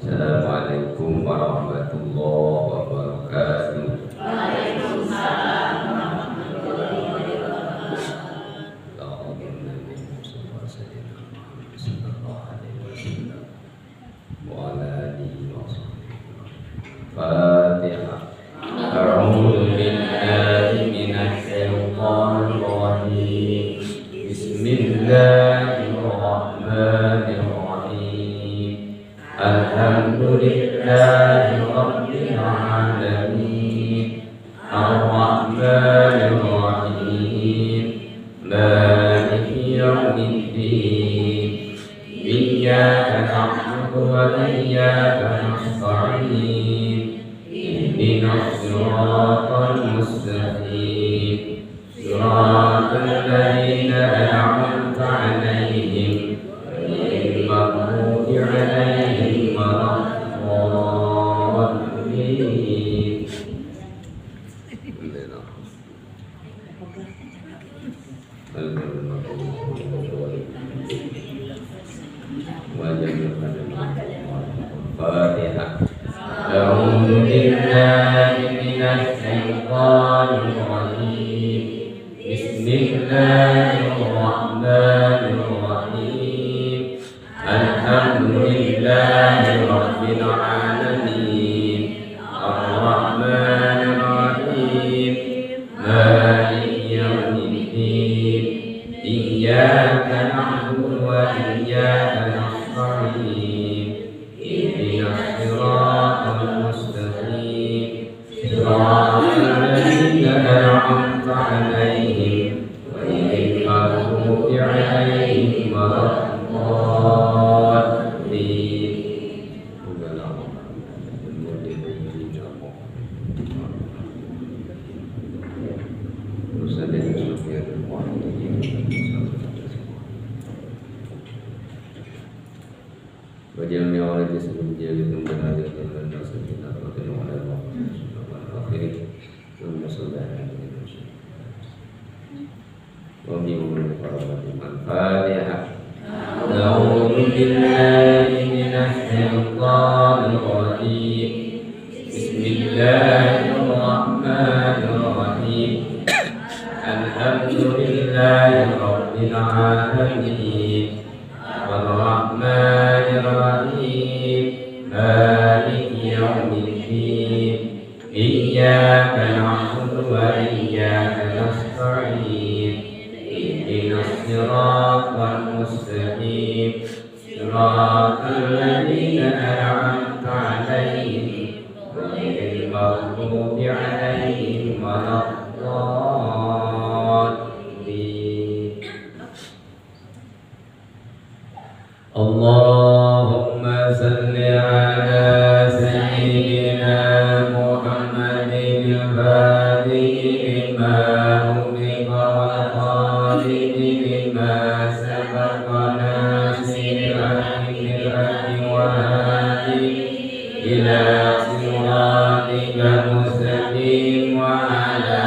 Assalamualaikum warahmatullahi wabarakatuh. Waalaikumsalam warahmatullahi wabarakatuh. Fatihah. A'udzu billahi minasy syaithanir rajim. Bismillahirrahmanirrahim. Alhamdulillahi rabbil alamin. Arrahmanir rahim. Maliki yaumiddin. Iyyaka na'budu wa iyyaka nasta'in. Ihdinas siratal mustaqim. Siratal ladzina an'amta 'alaihim ghairil maghdubi 'alaihim waladdallin. Fatihah. A'udzu billahi minasy syaithanir rajim. Bismillahirrahmanirrahim. Alhamdulillahi rabbil alamin. Arrahmanir rahim. Maliki yaumiddin. Iyyaka na'budu wa iyyaka nasta'in. Ihdinas siratal mustaqim. Siratal ladzina an'amta 'alaihim ghairil maghdubi 'alaihim waladdallin. Fatihah. A'udzu billahi minasy syaithanir rajim. Bismillahirrahmanirrahim. Alhamdulillahi rabbil alamin. Arrahmanir rahim. Maliki yaumiddin. Iyyaka na'budu wa iyyaka nasta'in. Ihdinas siratal mustaqim. Siratal ladzina an'amta 'alaihim ghairil maghdubi 'alaihim waladdallin. Allahumma salli ala sayyidina Muhammadin al-Fatihi lima ughliqa wal khatimi lima sabaqa nasiril haqqi bil haqqi wal hadi ila siratikal mustaqim wa ala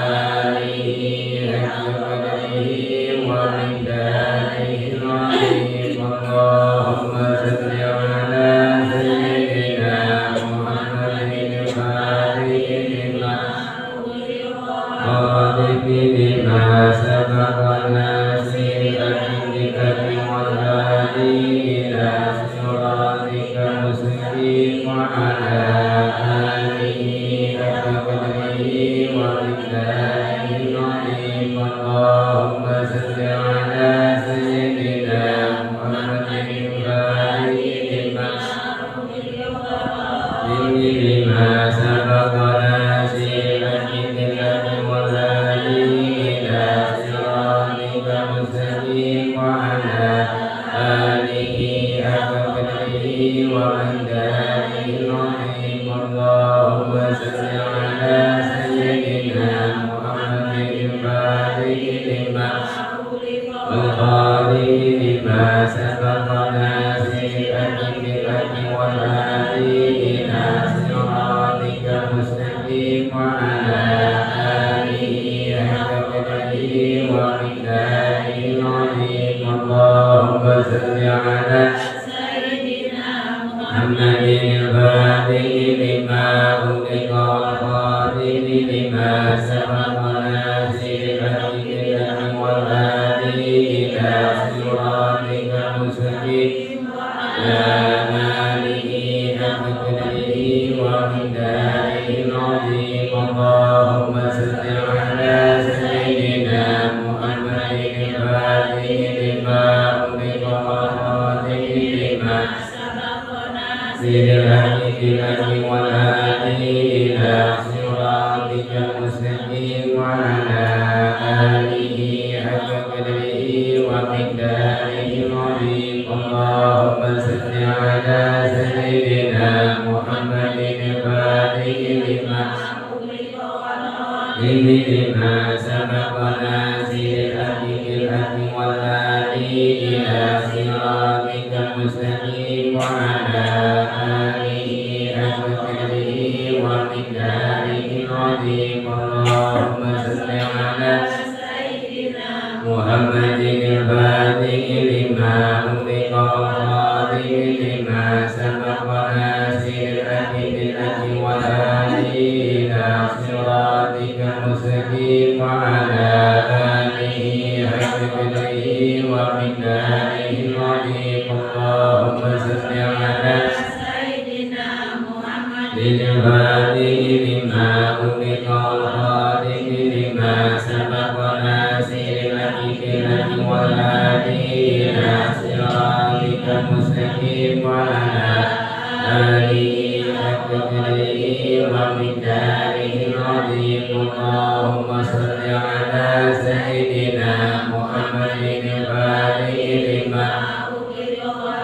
alihi haqqa qadrihi wa miqdarihi al-azim. Allahumma salli ala sayyidina Muhammadin al-Fatihi lima ughliqa lima sabaqa nasiril haqqi bil haqqi wal hadi ila siratikal mustaqim wa ala alihi haqqa qadrihi wa miqdarihi al-azim. Allahumma salli ala sayyidina Muhammadin al-Fatihi lima sabaqa nasiril haqqi bil haqqi wal hadi ila siratikal mustaqim wa ala alihi haqqa qadrihi wa miqdarihi al-azim. Allahumma salli ala sayyidina Muhammadin al-Fatihi lima wal khatimi lima sabaqa nasiril haqqi bil haqqi wal hadi ila siratikal mustaqim wa ala alihi haqqa qadrihi wa miqdarihi al-azim. Allahumma salli ala sayyidina Muhammadin المستقيم وعلى آله حق قدره ومقداره العظيم. اللهم صل على سيدنا محمد الفاتح لما أغلق والخاتم لما سبق ناصر الحق بالحق والهادي إلى صراطك المستقيم وعلى آله حق قدره ومقداره العظيم. اللهم صل على سيدنا محمد الفاتح لما لما سبق ناصر الحق بالحق والهادي إلى صراطك المستقيم وعلى آله حق قدره ومقداره العظيم. اللهم صل على سيدنا محمد الفاتح لما أغلق والخاتم لما سبق ناصر الحق بالحق والهادي إلى صراطك المستقيم وعلى آله حق قدره ومقداره العظيم. اللهم صل على سيدنا محمد الفاتح لما أغلق والخاتم لما سبق ناصر الحق بالحق والهادي إلى صراطك المستقيم وعلى آله حق قدره ومقداره العظيم. اللهم صل على سيدنا محمد الفاتح لما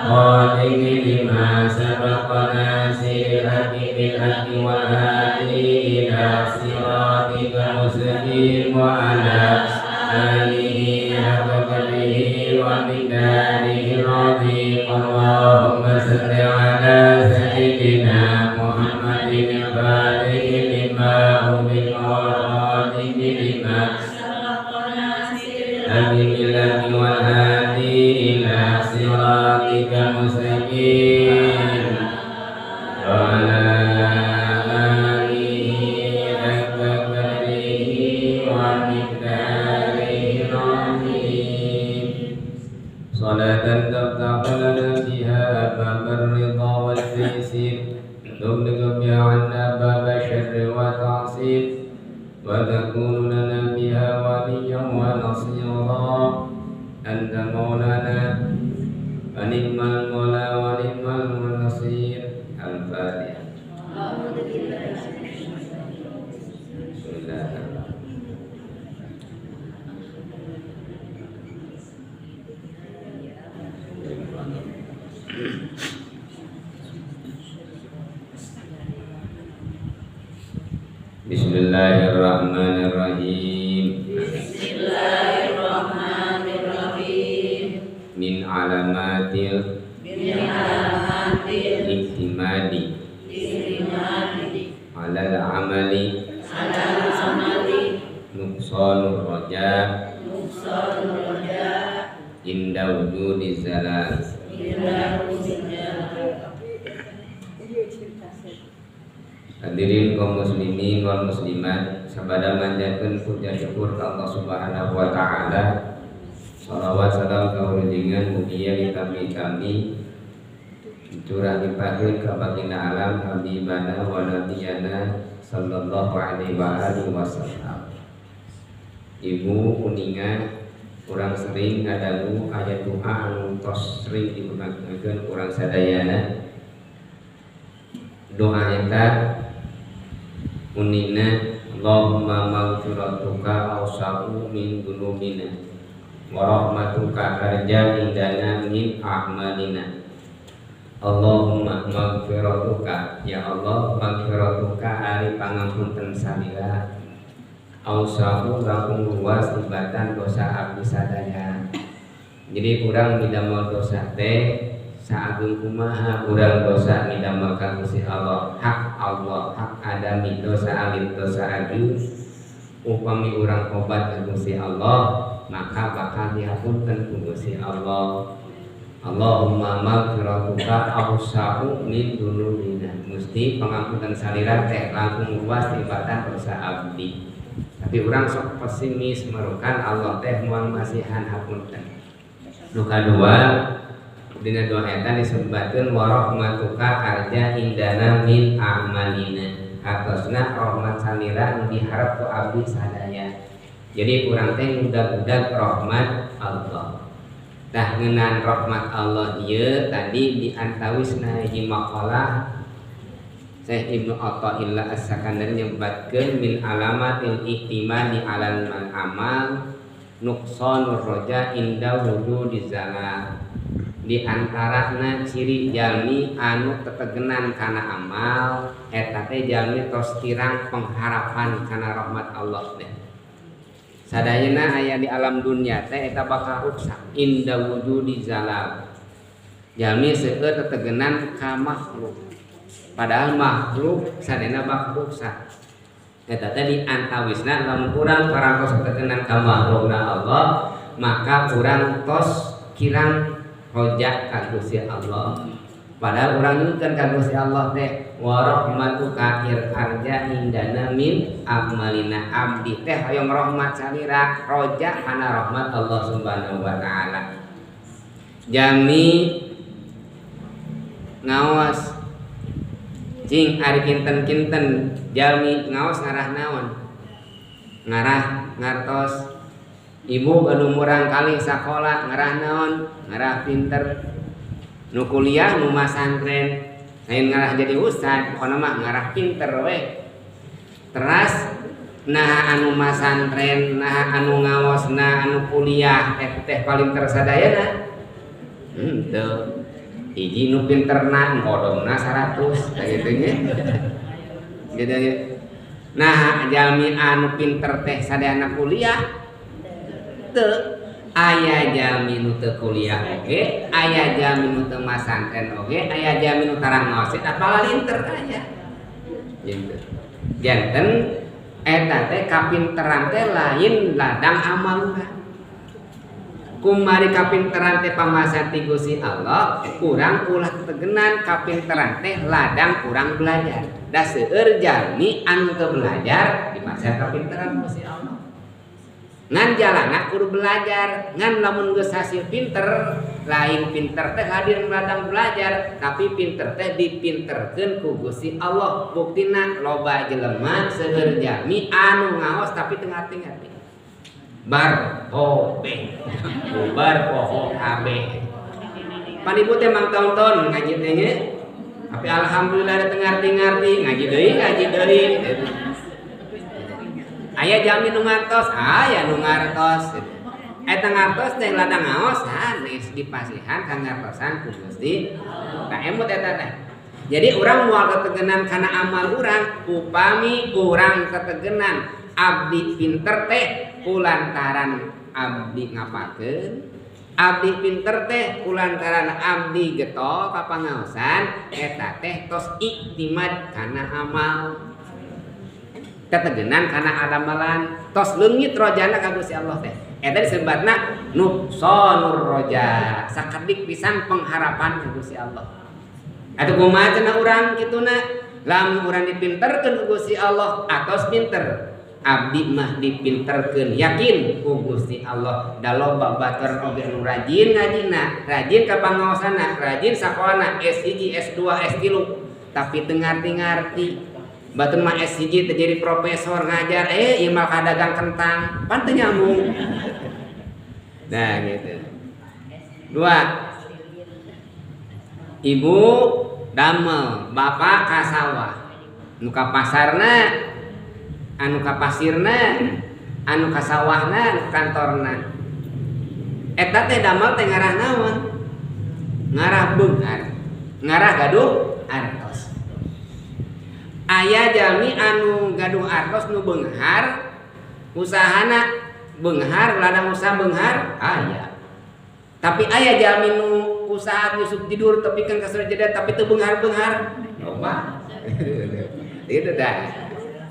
خاتم لما سبق ناصر الحق بالحق والهادي إلى صراطك المستقيم وعلى آله حق قدره ومقداره العظيم. اللهم صل على سيدنا محمد الفاتح لما أغلق والخاتم لما سبق ناصر الحق بالحق والهادي إلى صراطك المستقيم وعلى آله حق قدره ومقداره العظيم. صلاة تفتح لنا بها باب الرضا والتيسير، تغلق بها عنا باب الشر والتعسير، وتكون لنا بها وليا ونصيرا. أنت مولانا فنعم المولى ونعم النصير. الفاتحة. بسم الله الرحمن Bismillahirrahmanirrahim. Bismillahirrahmanirrahim. Min alamatil iktimadi alal amali nuqsanur roja inda wujudi zalal. Hadirin kaum muslimin wal muslimat, sabada manjatkeun puja syukur ka Allah Subhanahu wa taala. Salawat salam ka rujungan mugia ditami-tami curah limpahkeun ka baginda alam habibana wa nabiyana sallallahu alaihi wa alihi wasallam. Ibu kuningan kurang sering ngadangu ayat doa anu tos sering dipermakeun kurang sadayana. Doa eta unina Allahumma maghfiratuka awsa'u min dzunubina wa rahmatuka arja indana min a'malina. Allahumma maghfiratuka, ya Allah maghfiratuka ari pangampunten salira awsa'u langkung luas tibatan dosa abdi sadaya. Jadi kurang midamel dosa teh saagung kumaha urang dosa midamel ka Gusti Allah, hak Allah, hak adami, dosa alit, dosa agung. Upami urang tobat ka Gusti Allah, maka bakal dihapunten ku Gusti Allah. Allahumma maghfiratuka awsa'u min dzunubina. Gusti pangampunten salira teh langkung luas tibatan dosa abdi. Tapi urang sok pesimis merukan Allah teh moal masihan hapunten. Nu kadua, Dina doa eta disebutkeun wa rahmatuka arja indana min a'malina. Hartosna rahmat salira nu diharap ku abdi sadaya. Jadi urang teh ngudag-udag rahmat Allah. Tah ngeunaan rahmat Allah ieu tadi diantawisna hiji maqalah Syekh Ibnu Athaillah As-Sakandari nyebatkeun min alamatil ihtimali alal amal nuqsanur roja inda wujudi zalal. Di antarana ciri jalmi anu tetegenan kana amal eta teh jalmi tos kirang pengharapan kana rahmat Allah teh. Sadayana aya di alam dunia teh eta bakal ruksak inda wujudi zalal. Jalmi seueur tetegenan ka makhluk. Padahal makhluk sadayana bakal ruksak. Eta teh di antawisna lamun urang parantos tetegenan ka makhlukna Allah, maka urang tos kirang rojak ka Gusti Allah. Padahal urang nyungkeun ka Gusti Allah teh wa rahmatuka arja indana min amalina. Abdi teh hoyong rahmat salira, rojak kana rahmat Allah Subhanahu wa taala. Jami ngaos cing ari kinten-kinten jalmi ngaos ngarah naon? Ngarah ngartos. Ibu gaduh murang kali sakola ngarah naon? Ngarah pinter. Nu kuliah nu masantren lain ngarah jadi ustad, pokona mah ngarah pinter we. Teras nah anu masantren, nah anu ngaos, nah anu kuliah teh paling tersadayana. Henteu. Hiji nu pinterna kodongna 100 kitu nya. Gitu nya. Nah jalmi anu pinter teh sadayana kuliah teu. Aya jalmi nu teu kuliah oge, aya jalmi nu teu masantren oge, aya jalmi nu tarang ngaos apalah linter aya. Gitu. Janten eta teh kapinteran teh lain ladang amal urang. Kumari kapinteran teh pamasan ti Gusti Allah, urang ulah tegenan kapinteran teh ladang urang belajar. Da seueur jalmi anu teu belajar dipasihan kapinteran Gusti Allah. Ngan jalana kudu belajar, ngan lamun geus hasil pinter, lain pinter teh hadir ladang belajar, tapi pinter teh dipinterkeun ku Gusti Allah. Buktina loba jelema seueur jalmi anu ngaos tapi teu ngarti-ngarti. Bar hobe, bubar poho kabeh. Pan ibu teh mang tahun-tahun ngaji teh nya. Tapi alhamdulillah ada teu ngarti-ngarti, ngaji deui, ngaji deui. Aya jalmi nu ngartos, aya nu ngartos. Eta ngartos teh ladang ngaos sanes dipasihan ka ngartosan ku Gusti. Tah emut eta teh. Jadi urang moal ketegenan kana amal urang, upami urang ketegenan abdi pinter teh kulantaran abdi ngapakeun, abdi pinter teh kulantaran abdi getol ka pangaosan, eta teh tos iktimad kana amal. Ketegenan kana adamalan, tos leungit rojana ka Gusti Allah teh. Eta disebatna nuqsanur roja, sakedik pisan pengharapan ka Gusti Allah. Atuh kumaha cenah urang kituna? Lamun urang dipinterkeun ku Gusti Allah atos pinter. Abdi mah dipinterkeun yakin ku Gusti Allah. Da loba batur oge nu rajin ngajina, rajin ka pangaosana, rajin sakolana S1, S2, S3, tapi teu ngarti-ngarti. Batur mah S1 teh jadi profesor ngajar, ieu mah kadagang kentang, pan teu nyambung. Nah gitu. Dua, ibu damel, bapak ka sawah. Nu ka pasarna, anu ka pasirna, anu ka sawahna, anu ka kantorna. Eta teh damel teh ngarah naon? Ngarah beunghar, ngarah gaduh artos. Aya jalmi anu gaduh artos nu beunghar, usahana beunghar, ladang usaha beunghar, aya. Tapi aya jalmi nu usaha nyusup tidur tepikeun ka surga jeda tapi teu beunghar-beunghar. Loba. Itu dah.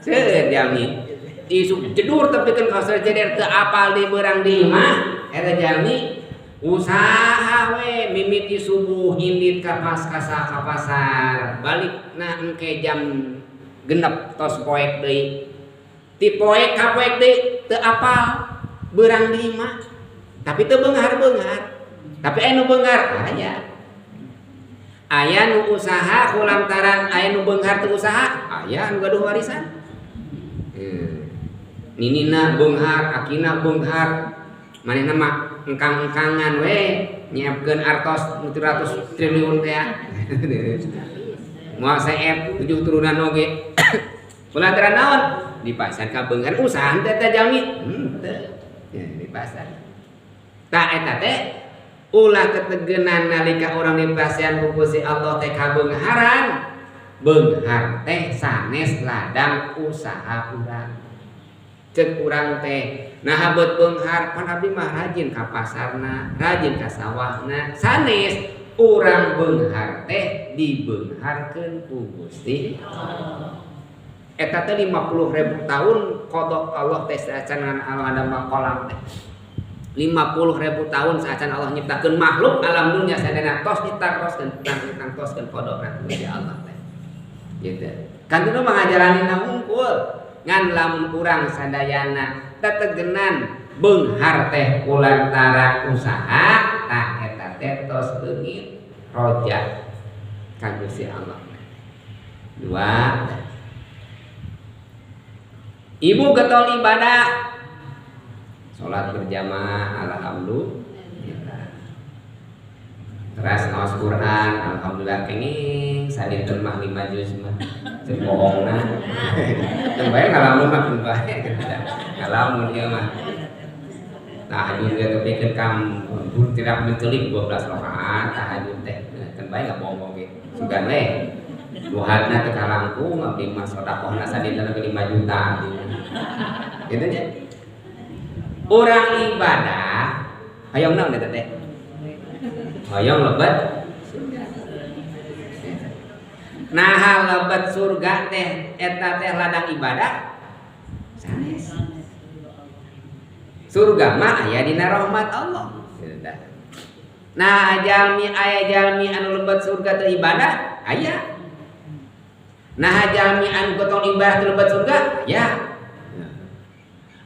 Seueur jalmi isuk tidur tepikeun ka surga jeda teu apal di beurang di imah, eta jalmi usaha we mimiti subuh indit ka pas ka pasar, balik na engke jam genep tos poek deui. Ti poek ka poek deui teu apal beurang di imah. Tapi teu beunghar-beunghar. Tapi aya nu beunghar aya. Aya nu usaha kulantaran aya nu beunghar teu usaha, aya nu gaduh warisan. Ninina beunghar, akina beunghar, manehna mah engkang-engkangan we nyiapkeun artos 300 triliun teh. Moal seep 7 turunan oge. Kulantaran naon? Di pasar ka beunghar usaha teh teh jalmi. Henteu. Ya, di pasar. Tah eta teh ulah ketegenan nalika urang dipasihan ku Gusti Allah teh kabeungharan. Beunghar teh sanes ladang usaha urang. Cek urang teh nah beut beunghar pan abdi mah rajin ka pasarna, rajin ka sawahna. Sanes urang beunghar teh dibeungharkeun ku Gusti Allah. Eta teh 50.000 tahun qada Allah teh saacan Allah ada maqalam teh. 50.000 tahun saacan Allah nyiptakeun makhluk alam dunia sadayana tos ditaroskeun tentang toskeun qadana Gusti Allah teh. Gitu. Kan teu mah ngajalanina hungkul. Ngan lamun urang sadayana tetegenan beunghar teh kulantaran usaha tah eta teh tos leungit roja ka Gusti Allah. Dua. Ibu getol ibadah salat berjamaah alhamdulillah. Teras ngaos Quran alhamdulillah kenging sadinten mah 5 juz mah. Cek bohongna. Teu bae ngalamun mah teu bae. Ngalamun ieu mah. Tahajud ge tepikeun ka tidak mencelik 12 rakaat tahajud teh. Teu bae ngabohong ge. Sugan we. Duhatna teu kalangkung abdi mah sedekahna sadinten 5 juta abdi. Kitu nya. Urang ibadah hayang naon eta teh? Hayang lebet surga. Nah, lebet surga teh eta teh ladang ibadah sanes. Surga mah aya dina rahmat Allah. Nah, jalmi aya jalmi anu lebet surga teh ibadah aya. Nah, jalmi anu gotong ibadah teh lebet surga aya.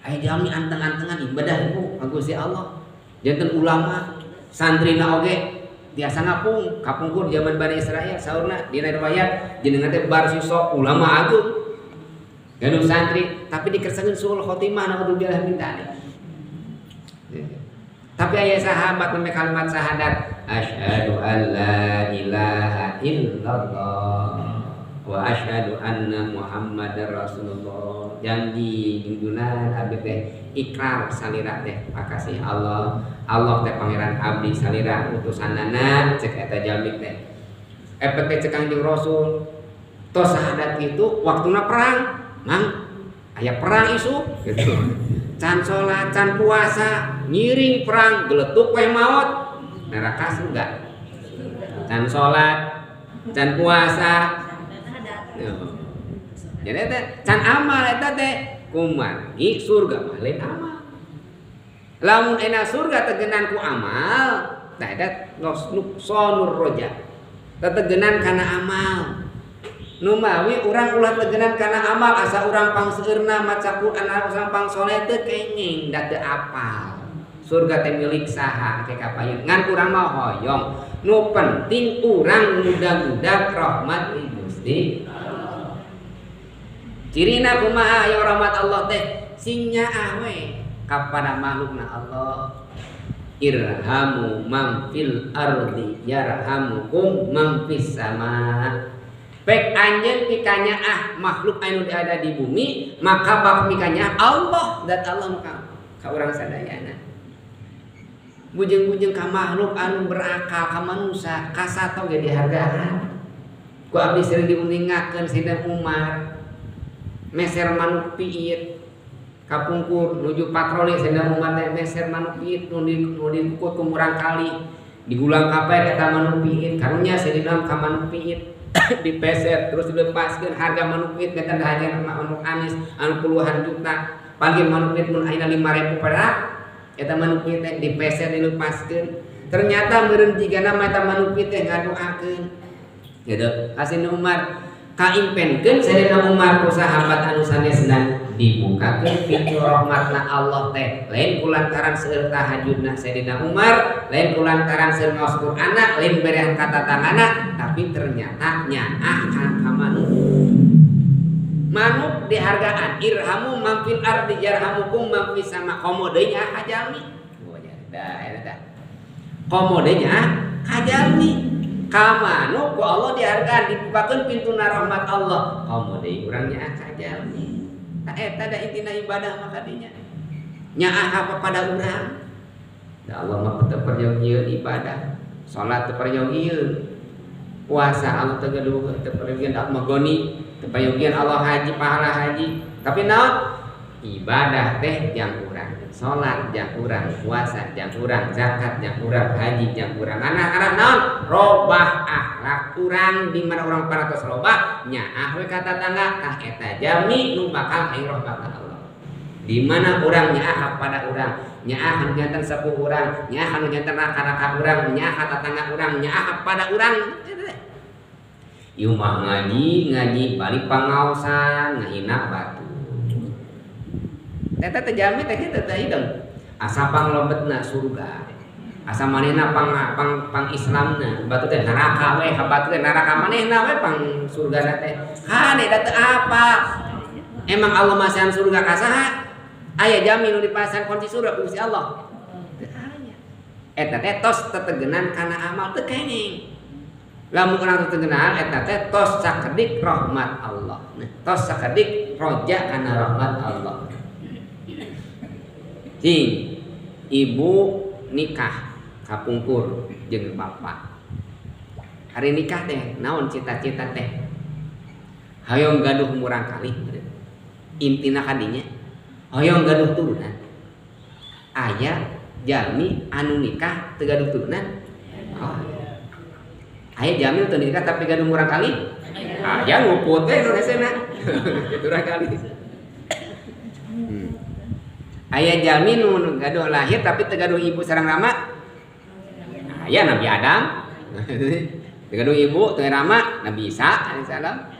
Aya jalmi anteng-antengan ibadah ibu ka Gusti Allah. Janten ulama, santrina oge tiasa ngapung, kapungkur zaman Bani Israel saurna dina riwayat jenengan teh barsiso ulama agung. Gaduh santri tapi dikersakeun suul khotimah naudzubillah min dzalik. Tapi aya sahabat nembe kalimat syahadat asyhadu an la ilaha illallah wa asyhadu anna Muhammadar Rasulullah. Janji jungjunan abdi teh ikrar salira teh makasih Allah. Allah teh pangeran abdi salira utusanana cek eta jalmi teh. Epek teh cek Kangjeng Rasul. Tos syahadat kitu waktuna perang, Mang. Aya perang isu gitu. Can salat, can puasa, ngiring perang geletuk we maot. Neraka surga. Can salat, can puasa. Jadi teh can amal eta teh kumargi surga mah lain amal. Lamun enak surga tegenan ku amal, tah eta nuqsanur roja. Tetegenan kana amal. Numawi urang ulah tegenan kana amal asa urang pangseueurna maca Quran asa urang pangsoleh teu kenging da teu apal. Surga teh milik saha ke kapayun. Ngan urang mah hoyong. Nu penting urang mudah-mudah rahmat Gusti. Cirina kumaha aya rahmat Allah teh sing nyaah we kapada makhlukna Allah. Irhamu man fil ardi yarhamukum man fis sama. Pek anjeun pikanyaah makhluk anu ada di bumi maka bak mikanyaah Allah dan Allah maka ka urang sadayana. Bujeng-bujeng ka makhluk anu berakal ka manusia kasato ge dihargaan. Ku abdi sering diuningakeun Sayyidina Umar meser manuk piit kapungkur nuju patroli Sayyidina Umar teh meser manuk piit nu dikukut ku murang kali digulang kaper eta manuk piit karunya Sayyidina ka manuk piit dipeser terus dilepaskeun harga manuk piit beten hajar manuk anis anu puluhan juta panggil manuk piit mun ayeuna 5.000 perak eta manuk piit teh dipeser dilepaskeun ternyata meureun jigana mah eta manuk piit teh ngadoakeun gitu Sayyidina Umar Kaimpenkeun Sayyidina Umar ku sahabat anu sanesna dibukakeun pintu rahmatna Allah teh lain kulantaran seueur tahajudna Sayyidina Umar, lain kulantaran seueur ngaos Qur'anna, lain berehan ka tatangana, tapi ternyata nyaah ka manuk. Manuk dihargaan irhamu man fil ardi yarhamukum man fis sama, komo deui nyaah ka jalmi. Oh ya dah eta. Komo deui nyaah ka jalmi. Ka manuk ku Allah dihargaan dibukakeun pintuna rahmat Allah. Komo deui urang nyaah ka jalmi. Tah eta da intina ibadah mah kadinya. Nyaah apa pada urang. Da Allah mah teu perjogieun ibadah. Salat teu perjogieun. Puasa Allah teu gaduh teu perjogieun Allah mah goni, teu perjogieun Allah haji pahala haji. Tapi naon? Ibadah teh jang urang, salat jang urang, puasa jang urang, zakat jang urang, haji jang urang. Anak-anak naon? Robah akhlak urang di mana urang paratos robah nyaah we ka tatangga tah eta jalmi nu bakal hayang rahmat Allah. Di mana urang nyaah pada urang, nyaah anu janten sepuh urang, nyaah anu janten raka-raka urang, nyaah ka tatangga urang, nyaah pada urang. Ieu mah ngaji, ngaji balik pangaosan ngahina batu. Eta teh jalmi teh kitu teh hidung. Asa panglobetna surga. Asa manehna pang Islamna, batu teh neraka we, batu teh neraka manehna we pang surgana teh. Hade da teu apa? Emang Allah masihan surga ka saha? Aya jalmi nu dipasihan kunci surga ku Gusti Allah. Teu aya. Eta teh tos tetegenan kana amal teu kenging. Lamun urang tetegenan eta teh tos sakedik rahmat Allah. Nah, tos sakedik roja kana rahmat Allah. Cing, ibu nikah kapungkur jeung bapak. Hari nikah teh naon cita-cita teh? Hoyong gaduh murang kali. Intina kadinya hoyong gaduh turunan. Aya jalmi anu nikah teu gaduh turunan? Oh. Aya jalmi teu nikah tapi gaduh murang kali? Aya nguput we nu hesena. Murang kali. Aya jalmi nu gaduh lahir tapi teu gaduh ibu sareng rama? Aya Nabi Adam. Teu gaduh ibu teu rama Nabi Isa alaihissalam.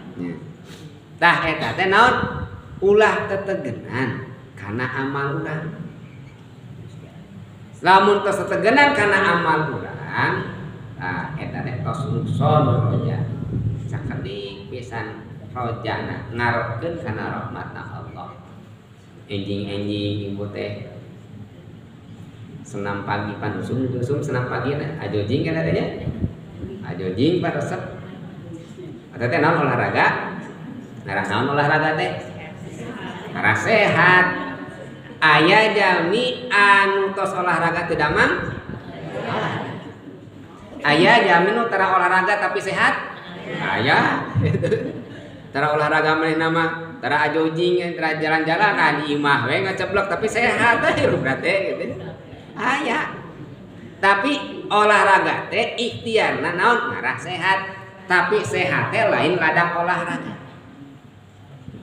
Tah eta teh naon? Ulah tetegenan kana amal urang. Lamun tos tetegenan kana amal urang, tah eta teh tos nukson roja. Sakedik pisan rojana ngarepkeun kana rahmatna Allah. Enjing-enjing ibu teh senam pagi panusum usum senam pagi teh ajojing kan adanya ajojing pan resep eta teh naon olahraga ngarah naon olahraga teh ngarah sehat. Aya jalmi anu tos olahraga teu damang, aya jalmi nu tara olahraga tapi sehat, aya tara olahraga manehna mah tara ajojing tara jalan-jalan ah di imah we ngaceblok tapi sehat teh rupna teh gitu. Aya. Tapi olahraga teh ikhtiarna naon ngarah sehat, tapi sehat teh lain ladang olahraga.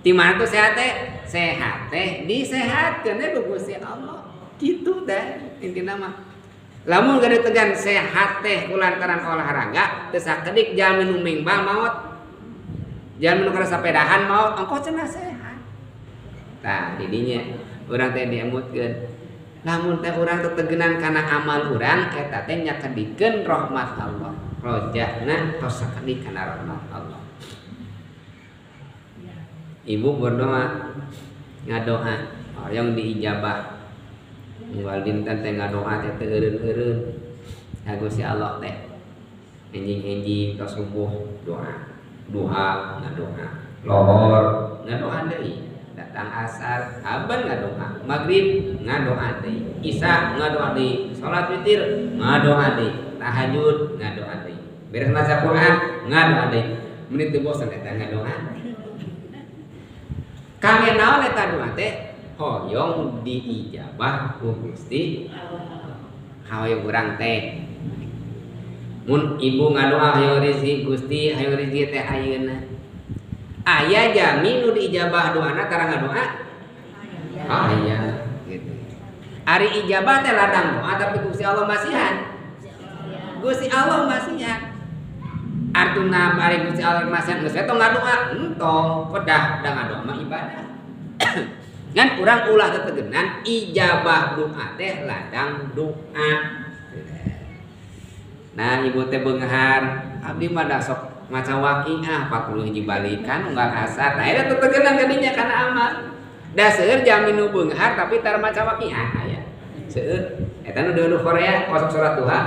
Di mana tuh sehat teh? Sehat teh disehatkeun we ku Gusti Allah. Kitu teh intina mah. Lamun gade tegan sehat teh kulantaran olahraga teu sakedik jalmi nu mengbal maot. Jalmi nu kana sapedahan maot, ongkoh cenah sehat. Tah didinya urang teh diemutkeun. Lamun teh urang tetegenan kana amal urang eta teh nyakedikeun rahmat Allah. Rojana tos sakedik kana rahmat Allah. Ibu berdoa ngadoa hoyong diijabah. Unggal dinten teh ngadoa teh teu eureun-eureun ka Gusti Allah teh. Enjing-enjing tos subuh doa, duha ngadoa, lohor ngadoa deui, datang asar aban ngadoa, maghrib ngadoa deui, isya ngadoa deui, salat witir ngadoa deui, tahajud ngadoa deui, beres maca Quran ngadoa deui. Mun teu bosen eta ngadoa. Kangge naon eta doa teh? Hoyong diijabah ku Gusti Allah. Hoyong urang teh. Mun ibu ngadoa hoyong rezeki Gusti, hoyong rezeki teh ayeuna. Aya jami nu diijabah doana tara ngadoa? Aya gitu. Ari ijabah teh ladang doa tapi Gusti Allah masihan. Gusti Allah masihan. Artina Atuna bari Gusti Allah masihan geus tong ngadoa entong kedah da ngadoa mah ibadah. Ngan urang ulah tetegenan ijabah doa teh ladang doa. Nah ibu teh beunghar abdi mah da sok maca waqiah 40 hiji balikan unggal asar. Nah eta tetegenan kadinya kana amal. Da seueur jalmi nu beunghar tapi tara maca waqiah aya. Seueur eta nu deuleuh Korea osok salat duha.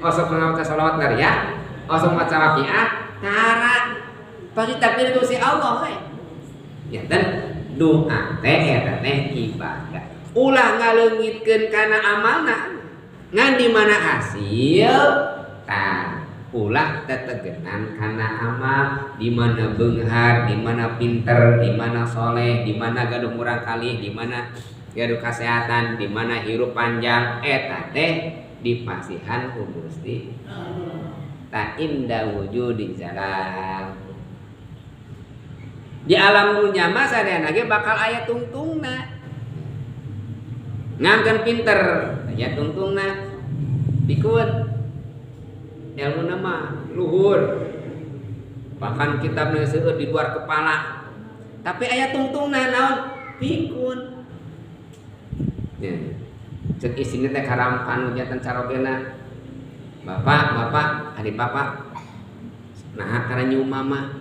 Osok maca sholawat nariyah, osok maca waqiah tara pasti takdir ku si Allah we. Ya dan doa teh eta teh ibadah. Ulah ngaleungitkeun kana amalna. Ngan di mana hasil tah ulah tetegenan kana amal, di mana beunghar, di mana pinter, di mana soleh, di mana gaduh murang kalih, di mana gaduh kesehatan, di mana hirup panjang eta teh dipasihan ku Gusti. Ta inda wujudi jalan. Di alam dunya mah sadayana ge bakal aya tungtungna. Ngangkeun pinter aya tungtungna. Pikun ilmu nama luhur. Bahkan kitabna seueur di luar kepala. Tapi aya tungtungna naon? Pikun. Ya. Cek isine teh karampan janten carogena. Bapak, bapak, adik bapak. Nah, karena nyium mama.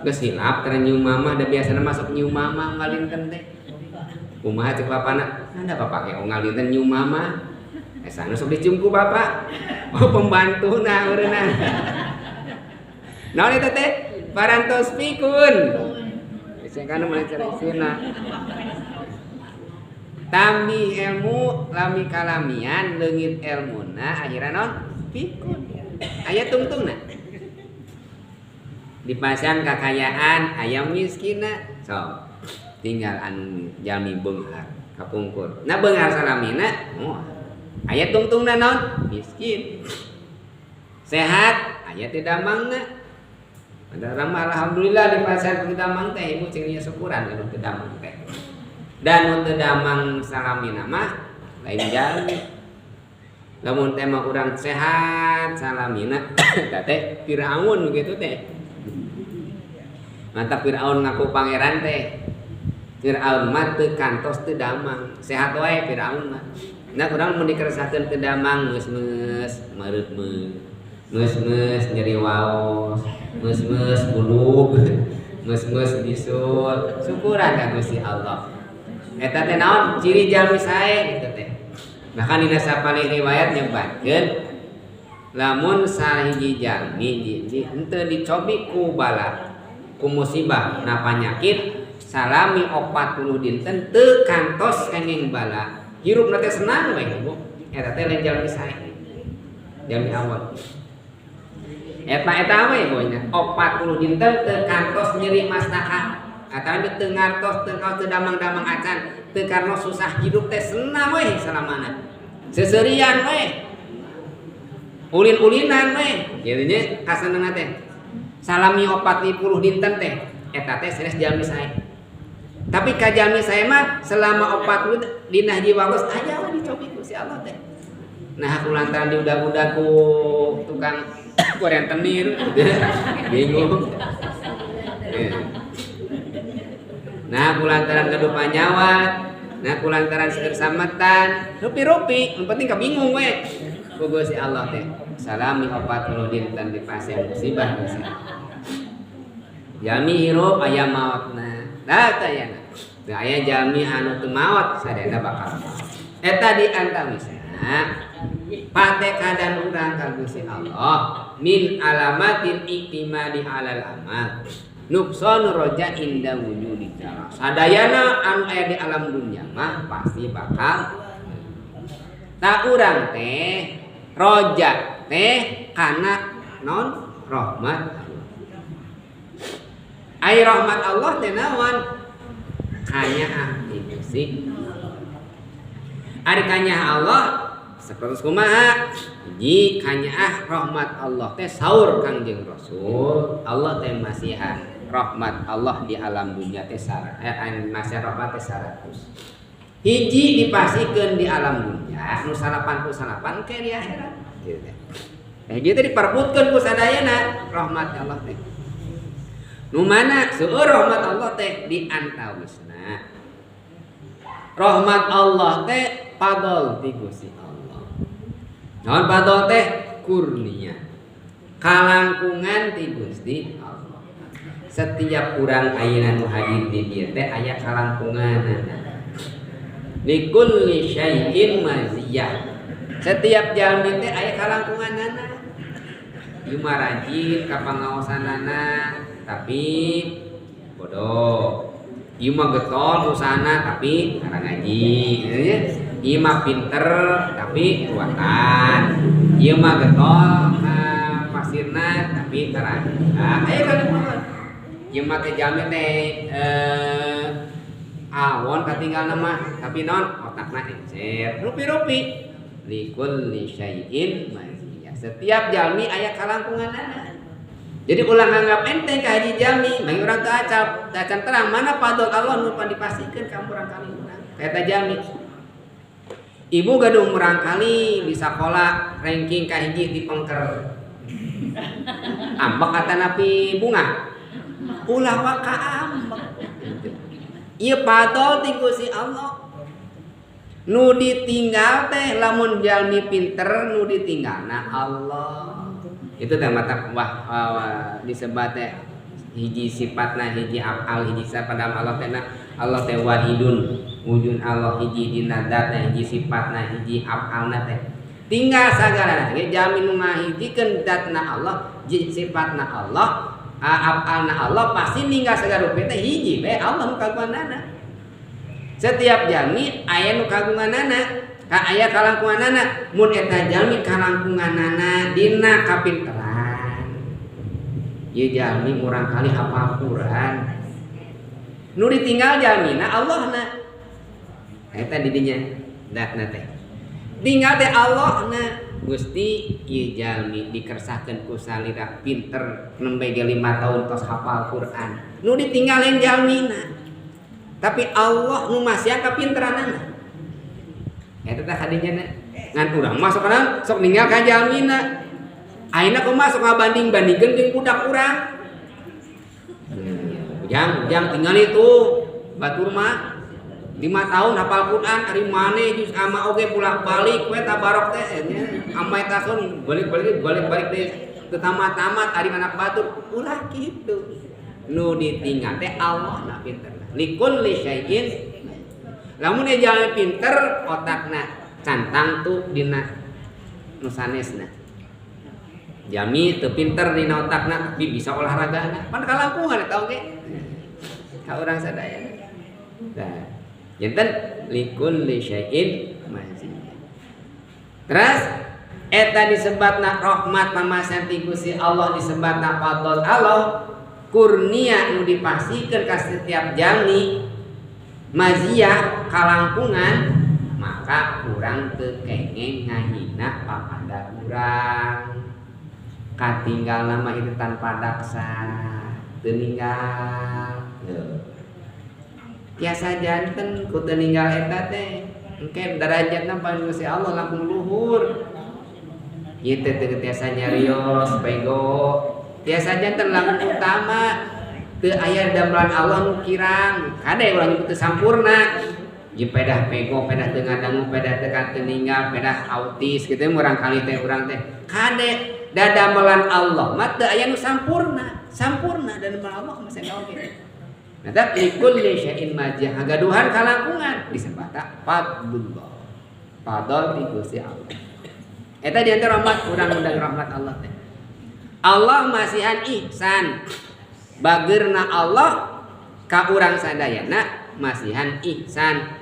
Geus hilap karena nyium mama, da biasana masuk nyium mama ngalinten teh. Kumaha cek bapana? Nah, da bapak ge ngalinten nyium mama. Anu sok dicium ku bapak. Oh, pembantuna meureunna. Naon eta teh? Parantos pikun. Geus kana mun cari isina. Tambi ilmu lami kalamian leungit ilmuna akhirna naon? Pikun. Aya tungtungna. Di pasian kakayaan aya miskinna. So, tinggal anu jalmi beunghar kapungkur. Nah beunghar salamina moal. Aya tungtungna naon? Miskin. Sehat aya teu damangna. Ada ramah alhamdulillah di pasar teu damang teh ibu cing syukuran anu teu damang teh. Dan nu teu damang salamina mah lain jalmi. Lamun teh mah urang sehat salamina eta teh Firaun kitu teh. Mantap Firaun ngaku pangeran teh. Firaun mah teu kantos teu damang. Sehat wae Firaun mah. Nah urang mun dikeresakeun teu damang meus-meus meureut-meus. Meus-meus nyeri waos, meus-meus bulug, meus-meus bisul. Syukuran ka Gusti Allah. Eta teh naon? Ciri jalmi sae kitu teh. Bahkan dina sapalih riwayat nyebatkeun lamun sahiji jalmi henteu dicobi ku bala, ku musibah na panyakit salami 40 dinten teu kantos kenging bala. Hirupna teh senang we Bu. Eta teh lain jalmi sae. Jalmi awal. Eta eta we Bu nya 40 dinten teu kantos nyeri mastaka. Atawa teu ngartos teu kaos teu damang-damang acan, teu karena susah hidup teh senang we salamana. Seserian we. Ulin-ulinan we. Kitu nya kasenengna teh. Salami 40 dinten teh eta teh sanes jalmi sae. Tapi ka jalmi sae mah selama 40 dina hiji waktu aya we dicobi ku si Allah teh. Nah aku lantaran diudag-udag ku tukang rentenir bingung. Nah aku lantaran gaduh panyawa, nah aku lantaran seueur sametan, rupi-rupi, yang penting kabingung we. Ku Gusti Allah teh. Salami 40 dinten di pasien musibah Gusti. Jalmi hirup aya maotna. Tah teh aya. Teu aya jalmi anu teu maot sadayana bakal maot. Eta di antawisna patekadan urang ka Gusti Allah min alamatil iktimadi alal amal. Nukson roja inda wujudi jala. Sadayana anu aya di alam dunia mah pasti bakal tak urang teh roja teh kana non rahmat Allah. Ai rahmat Allah teh naon? Kanyaah ti Gusti. Ari kanyaah Allah sapertos kumaha? Hiji kanyaah rahmat Allah teh saur Kangjeng Rasul. Allah teh masihan rahmat Allah di alam dunia teh masihan rahmat teh 100. Hiji dipasikeun di alam dunia nu 88 ke di akhirat. Gitu teh. Gitu diperbutkeun ku sadayana rahmat Allah teh. Nu mana seueur rahmat Allah teh di antawisna. Rahmat Allah teh fadol ti Gusti Allah. Naon fadol teh? Kurnia. Kalangkungan ti Gusti Allah. Setiap urang ayeuna nu hadir di dieu teh aya kalangkunganana. Likulli syai'in maziyah. Setiap jalmi teh aya kalangkunganana. Ieu mah rajin ka pangaosanana tapi bodoh. Ieu mah getol usahana tapi ngarang ngaji. Ieu mah pinter tapi kuatan. Ieu mah getol pasirna tapi tarang. Ah, aya kalangkungan. Ieu mah teh jalmi teh awon katinggalna mah tapi non otakna encer. Rupi-rupi likulli syai'in maziyah. Setiap jalmi aya kalangkunganana. Jadi ulah nganggap enteng ka hiji jalmi, bagi urang teu acan, teu acan terang mana fadl Allah nu dipasihkeun ka murang kali urang. Ka eta jalmi. Ibu gaduh murang kali di sakola ranking ka hiji di pengker. Ambek atanapi bunga. Ulah waka ambek. Ieu fadl ti Gusti Allah. Nu ditinggal teh lamun jalmi pinter nu ditinggalna Allah. Itu teh mata wah disebat teh hiji sifatna hiji afal hiji sifat Allah teh Allah teh wahidun wujud Allah hiji dina zatna hiji sifatna hiji afalna teh. Tinggal sagalana ge jalmi nu ngahijikeun zatna Allah, sifatna Allah, afalna Allah pasti ninggal sagala rupi teh hiji we Allah nu kagunganana. Setiap jalmi aya nu kagunganana, ka aya kalangkunganana, mun eta jalmi kalangkunganana dina kapinteran. Ieu jalmi murang kali hafal Quran. Nu ditinggal jalmina Allahna. Eta di dinya datna teh. Tinggal teh Allahna. Gusti ieu jalmi dikersakeun ku salira pinter nembe ge 5 tahun tos hafal Quran. Nu ditinggal jalmina. Tapi Allah nu masihan kapinteranana. Eta teh kadinya na. Ngan urang mah sok kana sok ninggal ka jalmina. Ayeuna kumaha sok ngabanding-bandingkeun jeung budak urang. Ujang tinggal itu batur mah 5 tahun hafal Quran ari maneh juz amma oge bolak-balik we tabarok teh nya. Amma eta sun balik-balik teh teu tamat-tamat ari anak batur ulah kitu. Nu ditinggal teh Allah na pinter. Likulli syai'in. Lamun dia jalan pinter otakna cantang tuh dina nu sanesna. Jami teu pinter dina otakna tapi bisa olahragana. Pan kalangkungan eta oge. Ka urang sadayana. Nah, janten likulli syai'in maziyah. Terus eta disebatna rahmat pamasan ti Gusti Allah disebatna fadl Allah. Kurnia nu dipasihkeun ka setiap jalmi maziyah kalangkungan maka urang teu kengeng ngahina papada urang katinggal nama itu tanpa daksa teu ninggal tiasa janten ku teu ninggal eta teh engke darajatna pan Gusti Allah langkung luhur ieu teh teu tiasa nyarios pego tiasa janten langkung utama teu aya damelan Allah nu kirang kade urang nyebut teu sampurna ieu pedah pego pedah teu ngadangu pedah teu kateninggal pedah autis kitu murang kali teh urang teh kade dadamelan Allah mah teu aya nu sampurna sampurna dadamelan Allah mah saena oge. Nah teh likulli syai'in majah hagaduhan kalangkungan disebata fadlullah fadl ti Gusti Allah eta di antara rahmat urang undang rahmat Allah teh Allah masihan ihsan bageurna Allah ka urang sadayana masihan ihsan.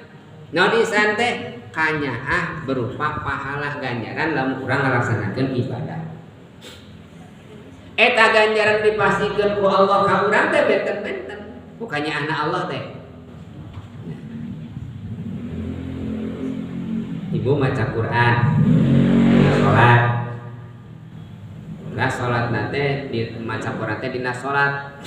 Naon ihsan teh kanyaah berupa pahala ganjaran lamun urang ngalaksanakeun ibadah. Eta ganjaran dipasihkeun ku Allah ka urang teh benten-benten ku kanyaahna Allah teh. Ibu maca Quran, salat. Lah salat teh di maca Quran teh dina salat.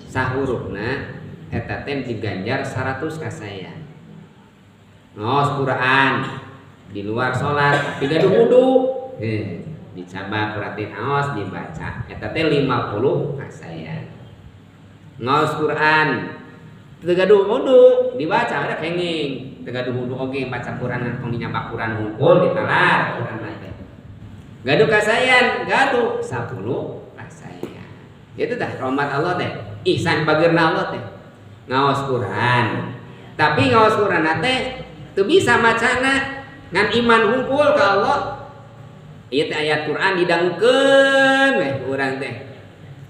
Sahurufna eta teh diganjar 100 kasaya. Ngaos Quran di luar salat tapi gaduh wudu. Dicabak kuratin aos dibaca eta teh 50 kasayan. Ngaos Quran teu gaduh wudu dibaca ada kenging teu gaduh wudu oge baca Quran ngan tong dinyabak Quran hungkul ditalar Quran teh. Gaduh kasayan gaduh 10 kasayan. Itu tah rahmat Allah teh, ihsan bageurna Allah teh. Ngaos Quran. Tapi ngaos Quran teh teu bisa macana ngan iman hungkul ka Allah. Ieu teh ayat Quran didangukeun weh urang teh.